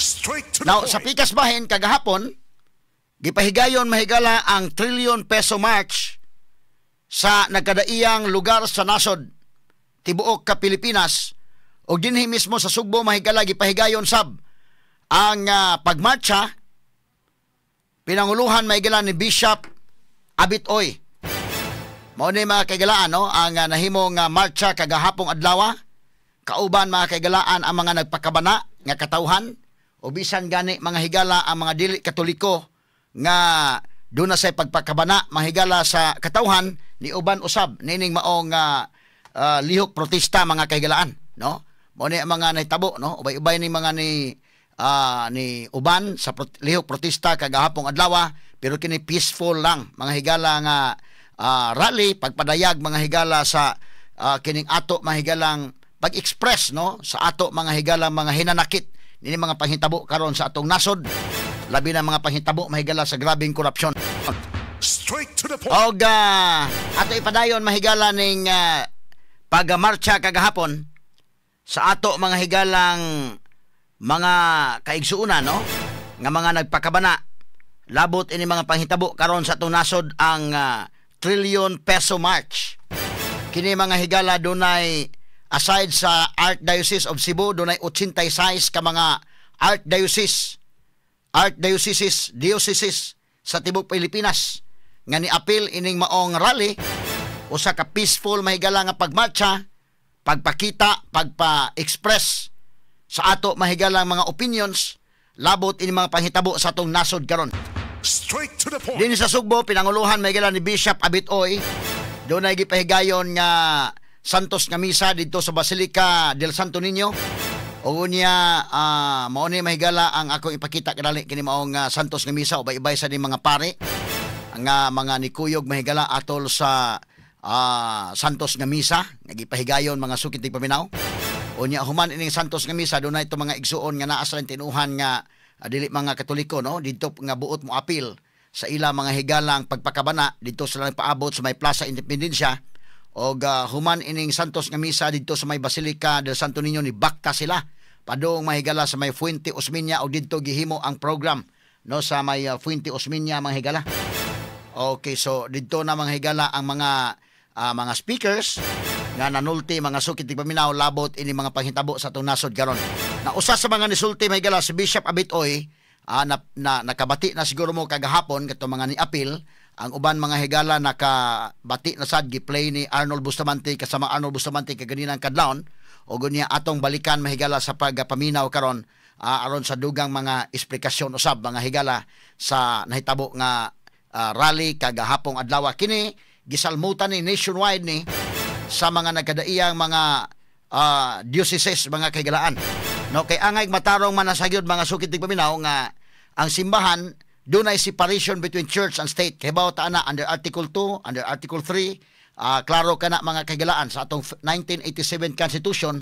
Straight to the Now, point. Sa pikas bahin, kagahapon, gipahigayon, mahigala, ang Trillion Peso March sa nagkadaiyang lugar sa nasod, tibuok ka Pilipinas, o dinhi mismo sa Sugbo, mahigala, gipahigayon sab ang pagmarcha, pinanguluhan, mahigala, ni Bishop Abit Uy. Mao ni, mga kaigalaan, no, ang nahimong marcha kagahapong adlaw, kauban, mga kaigalaan, ang mga nagpakabana nga katawhan o bisan gani, mga higala, ang mga dili Katoliko nga doon na sa pagpakabana, mahigala, sa katawhan ni uban usab nining maong lihok protesta, mga kahigalaan, no? Mao ni ang mga nahitabo, no? Ubay-ubay ni mga ni uban sa lihok protesta kagahapong adlaw, pero kini peaceful lang, mga higala, nga rally, pagpadayag, mga higala, sa kining ato, mga higalang pag-express, no, sa ato, mga higala, mga hinanakit nini mga panghitabo karon sa atong nasod, labi na mga panghitabo, mahigala, sa grabeng korupsyon. Straight to the point. Og ato ipadayon, mahigala, ning pagamarcha kagahapon sa ato, mga higalang mga kaigsuonan, no, nga mga nagpakabana labot ini mga panghitabo karon sa atong nasod, ang Trillion Peso March. Kini, mga higala, dunay, aside sa Archdiocese of Cebu, dunay 86 ka mga archdioceses, dioceses sa tibuok Pilipinas nga ni-apil ining maong rally, usa ka peaceful, mahigala, nga pagmarcha, pagpakita, pagpa-express sa ato, mahigalang mga opinions labot ini mga panghitabo sa atong nasod karon. Straight to the point. Dinhi sa Sugbo, pinanguluhan, mahigala, ni Bishop Abit Uy, dunay gipahigayon nga Santos nga misa didto sa Basilica del Santo Niño. O unya, mao ni, mahigala, ang ako ipakita kadali kini maong Santos nga misa, ubay-ubay sa ni mga pare nga mga nikuyog, mahigala, atol sa Santos nga misa nga gipahigayon, mga suki tigpaminaw. Unya human ining Santos nga misa, dunay ito mga igsuon nga naa sa tinuhan nga dili mga Katoliko, no, didto nga buot mo apil sa ila, mga higalang pagpakabana. Didto sila nagpaabot sa may Plaza Independencia og human ining Santos nga misa didto sa may Basilica del Santo Niño, ni bakta sila padung, mahigala, sa may Fuente Osmeña og didto gihimo ang program, no, sa may Fuente Osmeña, mga higala. Okay, so didto na, mga higala, ang mga speakers nga nanulti, mga suki tigpaminaw, labot ini mga panghitabo sa atong nasod karon. Na usa sa mga nisulti, mga higala, si Bishop Abit Uy, na nakabati na siguro mo kagahapon katong mga ni-apil. Ang uban, mga higala, nakabati na sad, gi-play ni Arnold Bustamante, kasama Arnold Bustamante kaganinang kadlawon, o gunya atong balikan, mahigala, sa pagpaminaw karon aron sa dugang mga esplikasyon usab, mga higala, sa nahitabo nga rally kagahapong adlaw. Kini gisalmutan ni nationwide ni sa mga nagkadaiyang mga dioceses, mga kahigalaan, no? Kay angay matarong man sa gyud, mga suki tigpaminaw, nga ang simbahan dunay separation between church and state. Kay ta ana under Article 2, under Article 3, klaro kana, mga kahigalaan, sa atong 1987 Constitution.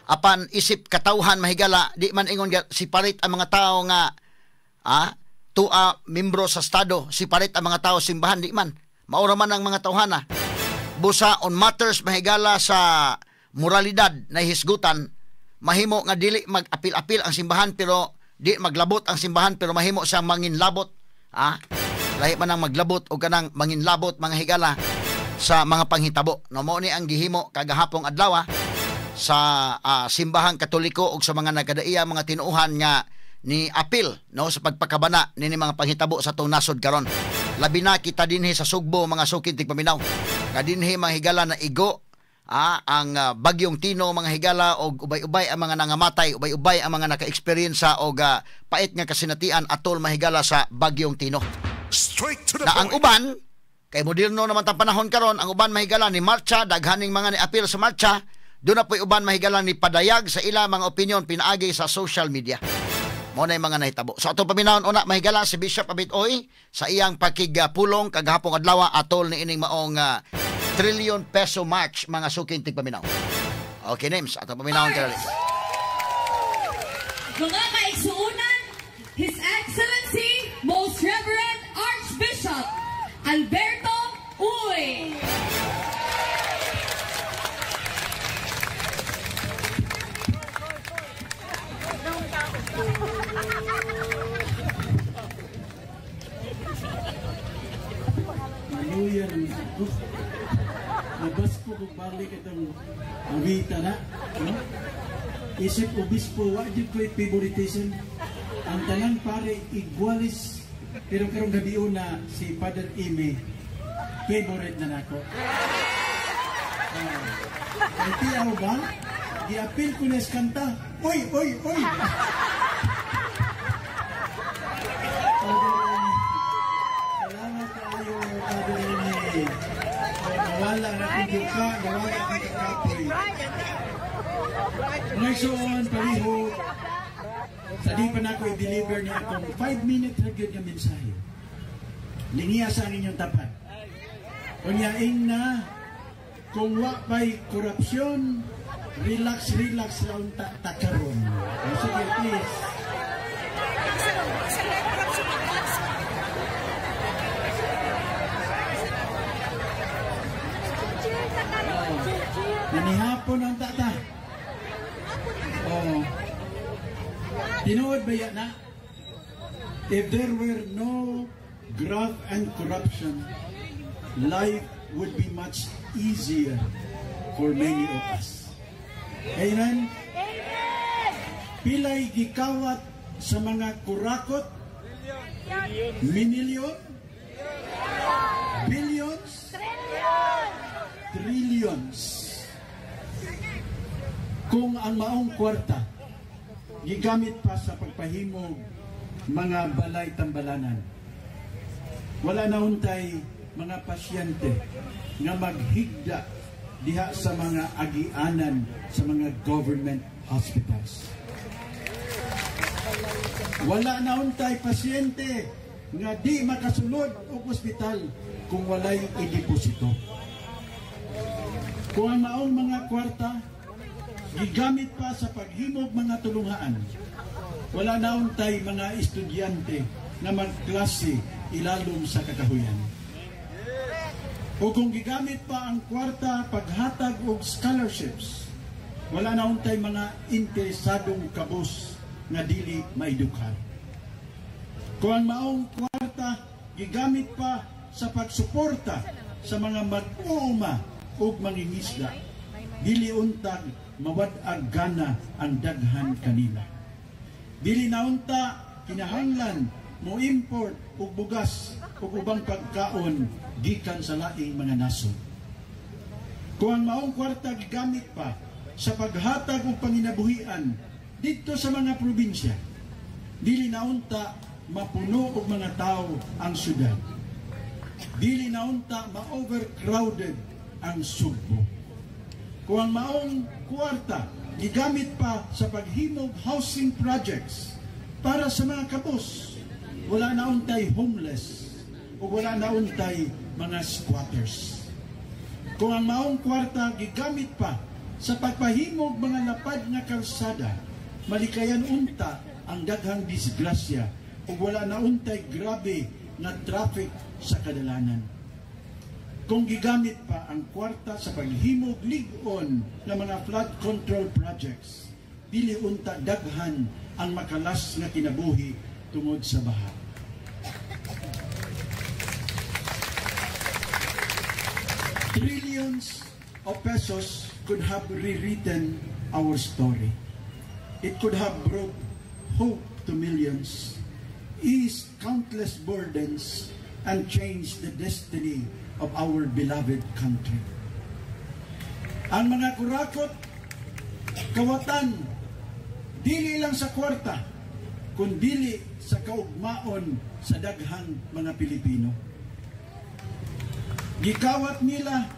Apan isip katawhan, mahigala, di man ingon nga separate ang mga tao nga tua membro sa estado, separate ang mga tao simbahan. Di man maura man ang mga tawhana. Busa on matters, mahigala, sa moralidad na hisgutan, mahimo nga dili mag-apil-apil ang simbahan, pero di maglabot ang simbahan, pero mahimo siyang manginlabot. Lahi man ang maglabot o kanang manginlabot, mga higala, sa mga panghitabo, no? Mao ni ang gihimo kagahapong adlaw sa Simbahang Katoliko ug sa mga nagkadaiya mga tinuohan nga ni apil, no, sa pagpakabana nini mga panghitabo sa atong nasod karon, labi na kita dinhi sa Sugbo, mga suki tigpaminaw, nga dinhi, mga higala, na igo ang bagyong Tino, mga higala, og ubay-ubay ang mga nangamatay, ubay-ubay ang mga naka-experience og pait nga kasinatian atol, mahigala, sa bagyong Tino. Straight to the Na ang point. uban kay moderno naman tang panahon karon, ang uban, mahigala, ni marcha, daghaning mga ni apil sa marcha. Doon na po'y uban, mahigala, ni padayag sa ila mga opinion pinaagi sa social media. Mao na yung mga nahitabo. So atong paminawon una, mahigala, si Bishop Abit Uy sa iyang pakigpulong kagahapong adlaw atol ni ining maong Trillion Peso March, mga suking tigpaminaw. Okay, names, atong paminawon kadali. Mga kaigsuunan, His Excellency, Most Reverend Archbishop Alberto Uy. Ko balik itong awita na. No? Isip obispo, wa jud ko'y favoritism. Ang tanan pare iguales. Pero karong gabi una si Father Ime, favorite na nako. Kay tiyaw ba? Giapil ko na kanta. Uy, uy, uy! Father Ime. Salamat kaayo, Father Ime. Nawala na kong duka, nawala kong kakapoy. Mga palihog, sa di pa nako i-deliver ni akong 5 minute ra gyud nga mensahe. Lingiya sa ang inyong tapat. Unya na kung wa pa'y korupsyon, relax, relax ra unta ta karon. Sige, please. Nanihapon ang tata. Oh. Tinuod ba yan na? If there were no graft and corruption, life would be much easier for many of us. Amen? Pilay gikawat sa mga kurakot? Minilyon? Billions? Trillions. Kung ang maong kwarta gigamit pa sa pagpahimog mga balay tambalanan, wala na untay mga pasyente nga maghigda diha sa mga agianan sa mga government hospitals. Wala na untay pasyente nga di makasulod og ospital kung walay ideposito. Kung ang maong mga kwarta gigamit pa sa paghimog mga tulunghaan, wala na untay mga estudyante nga magklase ilalom sa kakahuyan. O kung gigamit pa ang kwarta paghatag og scholarships, wala na untay mga interesadong kabos nga dili maedukar. Kung ang maong kwarta gigamit pa sa pagsuporta sa mga mag-uuma ug mangingisda, dili untag mawad-ag gana ang daghan kanila. Dili na unta kinahanglan mo import og bugas ug ubang pagkaon gikan sa laing mga nasod. Kung ang maong kwarta gigamit pa sa paghatag og panginabuhian didto sa mga probinsya, dili na unta mapuno og mga tao ang syudad. Dili na unta ma-overcrowded ang Sugbo. Kung ang maong kwarta gigamit pa sa paghimog housing projects para sa mga kabos, wala na untay homeless o wala na untay mga squatters. Kung ang maong kwarta gigamit pa sa pagpahimog mga lapad nga kalsada, malikayan unta ang daghang disgrasya ug wala na untay grabe nga traffic sa kadalanan. Kung gigamit pa ang kwarta sa paghimog lig-on nga mga flood control projects, dili unta daghan ang makalas nga kinabuhi tungod sa baha. Trillions of pesos could have rewritten our story. It could have brought hope to millions, eased countless burdens, and changed the destiny of our beloved country. Ang mga kurakot, kawatan, dili lang sa kwarta, kundili sa kaugmaon sa daghang mga Pilipino. Gikawat nila,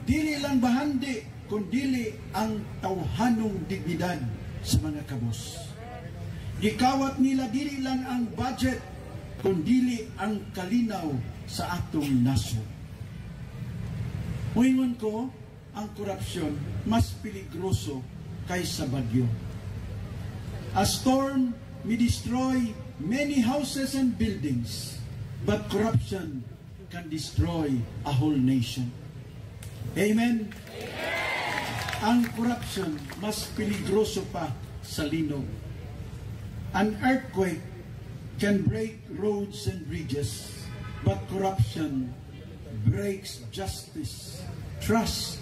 dili lang bahandi, kundili ang tawhanong dignidad sa mga kabos. Gikawat nila dili lang ang budget, kundili ang kalinaw sa atong nasod. Muingon ko, ang korupsyon mas peligroso kaysa bagyo. A storm may destroy many houses and buildings, but corruption can destroy a whole nation. Amen? Ang corruption mas peligroso pa sa linog. An earthquake can break roads and bridges, but corruption breaks justice trust,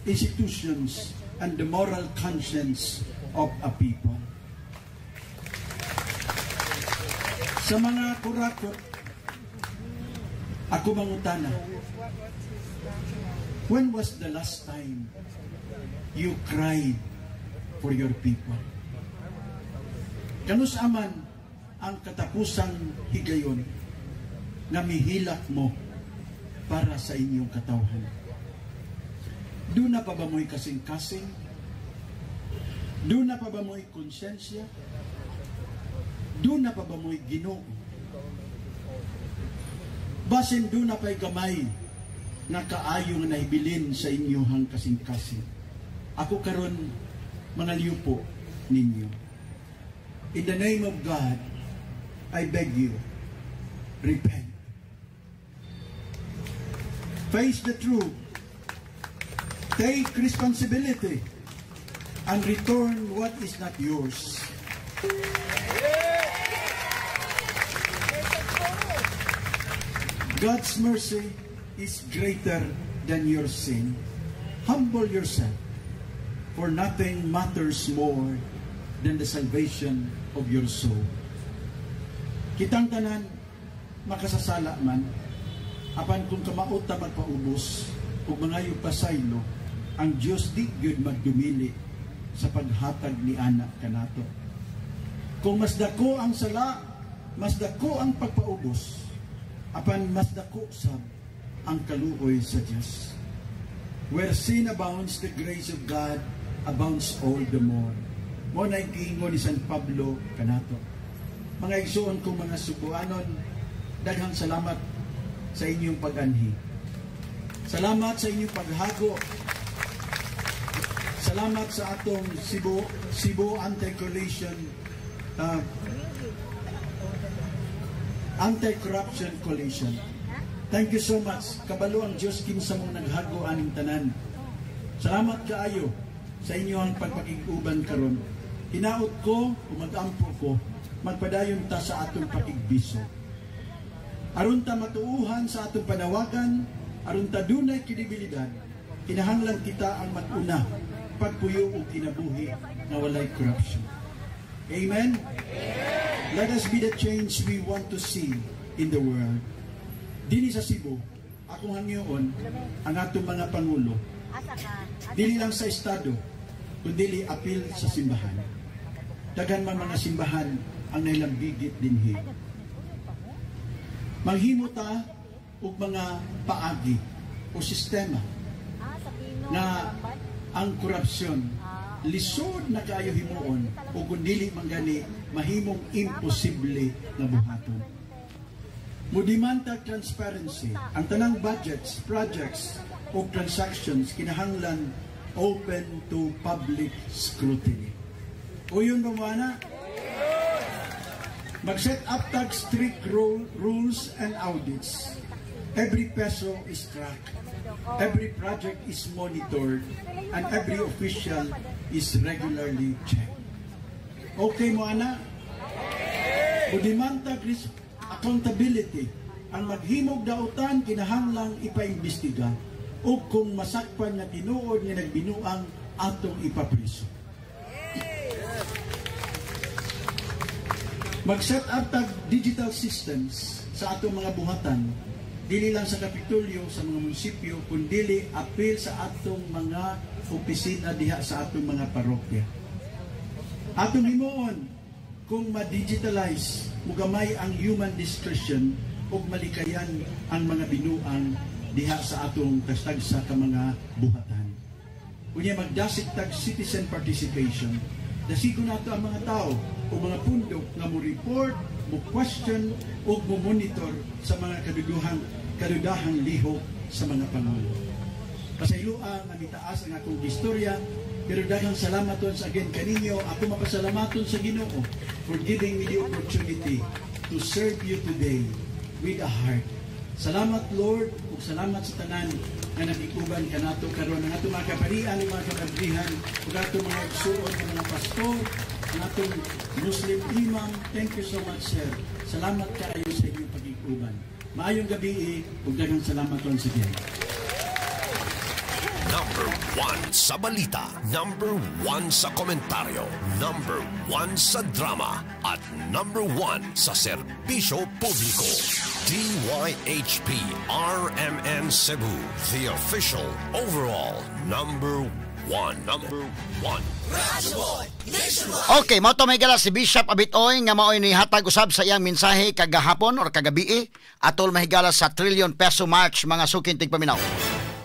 institutions, and the moral conscience of a people. Sa mga kurakot, ako mangutana, when was the last time you cried for your people? Kanus aman ang katapusang higayon nga mihilak mo para sa inyong katawhan? Duna pa ba mo'y kasing-kasing? Duna pa ba mo'y konsensya? Duna pa ba mo'y Ginoo? Basin duna pa'y gamay nga kaayo nga nahibilin sa inyong kasing-kasing. Ako karon mga liupo ninyo. In the name of God, I beg you, repent. Face the truth. Take responsibility and return what is not yours. God's mercy is greater than your sin. Humble yourself, for nothing matters more than the salvation of your soul. Kitang tanan, makasasala man, apan kung kamaot ta magpaubos ug mangayo pasaylo, ang Dios di gyud magdumili sa paghatag ni anak kanato. Kung mas dako ang sala, mas dako ang pagpaubos, apan mas dako sab ang kaluoy sa Dios. Where sin abounds, the grace of God abounds all the more. Mo na giingon ni San Pablo kanato. Mga igsoon kong mga Subuanon, daghang salamat sa inyong pag-anhi. Salamat sa inyong paghago. Salamat sa atong Cebu Anti-Corruption Coalition. Thank you so much. Kabalo ang Diyos kinsa mong naghago aning tanan. Salamat kaayo sa inyong pagpakig-uban karon. Hinaot ko o mag-ampo ko, magpadayon ta sa atong pakigbiso. Aron ta matuuhan sa atong panawagan, aron ta dunay kredibilidad, kinahanglan kita ang mag-una pagpuyo og kinabuhi nga walay corruption. Amen? Let us be the change we want to see in the world. Dini sa Cebu, akong hangyoon ang atong mga pangulo. Dili lang sa estado, kundi apil sa simbahan. Daghan man mga simbahan ang nailambigit dinhi. Manghimo ta og mga paagi o sistema na ang korupsyon lisod na kaayo himuon o kung dili man gani mahimong imposible nga buhaton. Mudimanda transparency, ang tanang budgets, projects o transactions kinahanglan open to public scrutiny. O yun ba mo, mag-set up tag strict rules and audits. Every peso is tracked. Every project is monitored and every official is regularly checked. Okay mo, ana? Mudimanda accountability. Ang maghimog dautan kinahanglang ipaimbestiga o kung masakpan nga tinuod nga nagbinuang atong ipapriso. Mag-set up tag digital systems sa atong mga buhatan, dili lang sa Kapitolyo, sa mga munisipyo, kundili apil sa atong mga opisina diha sa atong mga parokya. Atong himuon kung ma-digitalize, mugamay ang human discretion ug malikayan ang mga binuang diha sa atong kastagsa ka mga buhatan. Unya magdasig tag citizen participation. Dasigo nato ang mga tao o mga pundok nga mo report, mo question o mo monitor sa mga kadudahang lihok sa mga pangulo. Pasayloa nga mitaas ang akong istorya, pero daghang salamat once again kaninyo. Ako mapasalamaton sa Ginoo for giving me the opportunity to serve you today with a heart. Salamat Lord ug salamat sa tanan nga nagikuban kanato karon, ang atong mga kaparian, mga kapadrihan, ug atong mga igsuon nga mga pastor, ang atong Muslim imam. Thank you so much, sir. Salamat kaayo sa inyong pagikuban. Maayong gabi ug daghang salamat once again. 1 sa balita, number 1 sa komentaryo, number 1 sa drama, at number 1 sa serbisyo publiko. DYHP RMN Cebu, the official overall number 1. Number 1. Okay, mao to, mga higala, si Bishop Abitoy nga maoy ni hatag usab sa iyang mensahe kagahapon or kagabii atol, mahigala, sa Trillion Peso March, mga suking tigpaminaw.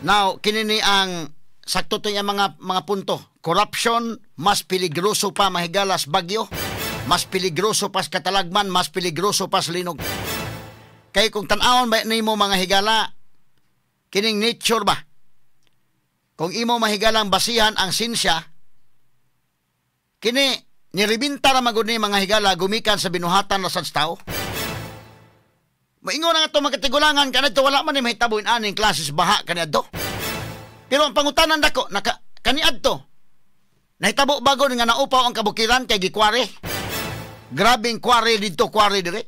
Now, kini ni ang sakto to yung mga punto. Corruption, mas peligroso pa, mahigala, sa bagyo, mas peligroso pa sa katalagman, mas peligroso pa sa linog. Kay kung tan-awon ba nimo, mga higala, kining nature ba? Kung imo mahigalang basihan ang sinsya, kini niribinta ra magud ni, mga higala, gumikan sa binuhatan ra sad sa tao. Maingon na nga ito mga katigulangan kanadto, wala man ni mahitabo aning klases baha kaniadto. Pero ang pangutanan dako naka kaniadto, nahitabo bago nga naupaw ang kabukiran kay gikwari? Grabing kwari didto, kwari dire.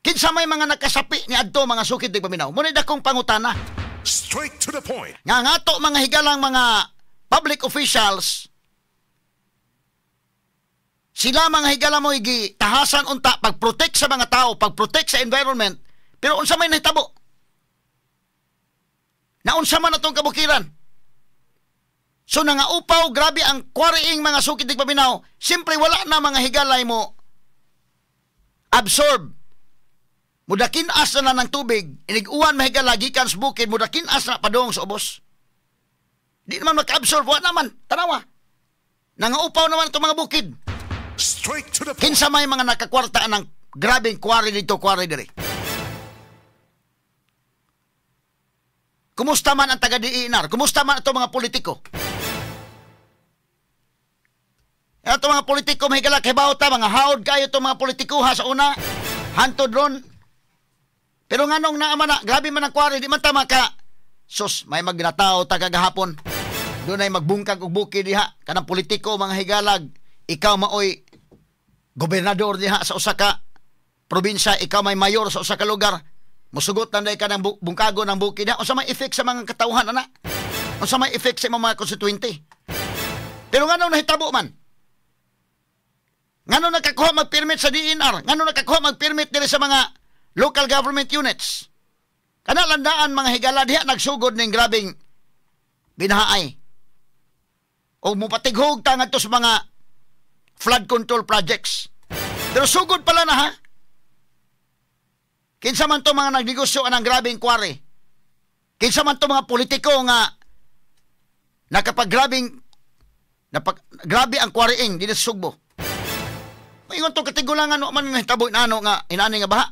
Kinsa may mga nakasapi ni adto, mga suki tigpaminaw? Mao dakong pangutana. Straight to the point. Nga ngato mga higalang mga public officials, sila, mga higala, mo tahasan unta pag-protect sa mga tao, pag-protect sa environment, pero unsa may nahitabo? Naunsa man atong kabukiran? So nangaupaw, grabe ang quarrying, mga suki tigpaminaw. Siyempre wala na, mga higalay, mo absorb. Mudakin-as na ng tubig, inig-uwan, mahigala, gikan sa bukid, mudakin-as na padung sa ubos. Di naman maka-absorb, wa naman, tanawa. Nangaupaw naman itong mga bukid. Straight to the point. Kinsa may mga nakakwarta ng grabing quarry dito, quarry diri? Kumusta man ang taga DENR? Kumusta man itong mga politiko? Ito mga politiko, mahigala, kay ta, mga haod kayo itong mga politiko ha sa una. Hantod ron. Pero nganong naama na, grabe man ang quarry, di man tama ka. Sus, may magnatao taga gahapon. Doon ay magbungkag og bukid diha. Kanang politiko, mga higalag, ikaw maoy gobernador diha sa usa ka probinsya, ikaw may mayor sa usa ka lugar. Musugot na ka ng bungkago ng bukid diha. Unsa may effect sa mga katawhan ana? Unsa may effect sa imong mga constituente? Pero nganong nahitabo man? Ngano nakakuha mag-permit sa DENR? Ngano nakakuha mag-permit diri sa mga local government units? Kana landaan, mga higala, diha nagsugod ning grabing binahaay. O mupatighog ta ngadto sa mga flood control projects. Pero sugod pala na ha. Kinsa man to mga nagnegosyo anang grabing quarry? Kinsa man to mga politiko nga nakapagrabing grabe ang quarrying dinhi sa Sugbo? Maingon to katigulangan, wa man nahitabo inano nga inani nga baha.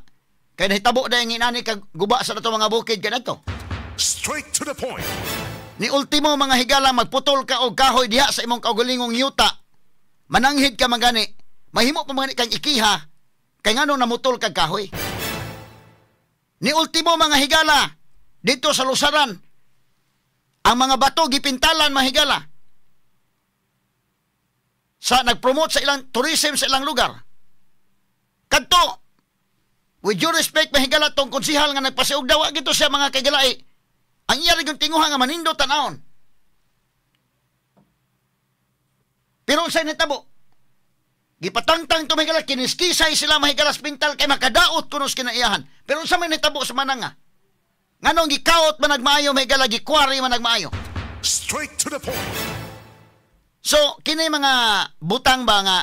Kay nahitabo dahil inani kag guba sa nato mga bukid kanadto. Straight to the point. Ni ultimo, mga higala, magputol ka og kahoy diha sa imong kaugalingong yuta. Mananghid ka man gani, mahimo pa man gani kang ikiha kay ngano namutol kag kahoy. Ni ultimo, mga higala, dito sa Lusaran, ang mga bato gipintalan, mga higala, sa nagpromote sa ilang tourism sa ilang lugar. Kadto, with due respect, mahigala, tong konsihal nga nagpasiug dawa gito siya, mga kagalai. Ang iya rin yung tinguha nga manindo tanawon. Pero unsay nitabo? Gipatangtang to, mahigala, kiniskisay sila, mahigala, pintal kay makadaot kunos kinaiyahan. Pero unsa may nitabo sa mananga? Nganong gikaot man nagmaayo, mahigala, gikwari man nagmaayo? Straight to the point. So, kini mga butang ba nga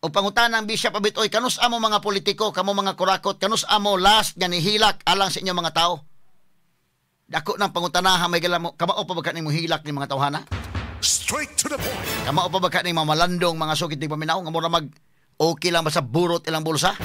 o pangutanang Bishop Abitoy, kanus amo mga politiko, kamo mga kurakot, kanus amo last nga nihilak alang sa inyong mga tao? Dako ng pangutanaha, may mo, kamao pa ba ka nimo hilak ni mga tawhana? Straight to the point. Kamao pa ba ka ning mamalandong, mga sukit ni paminaw nga mura mag okay lang ba sa burot ilang bulsa?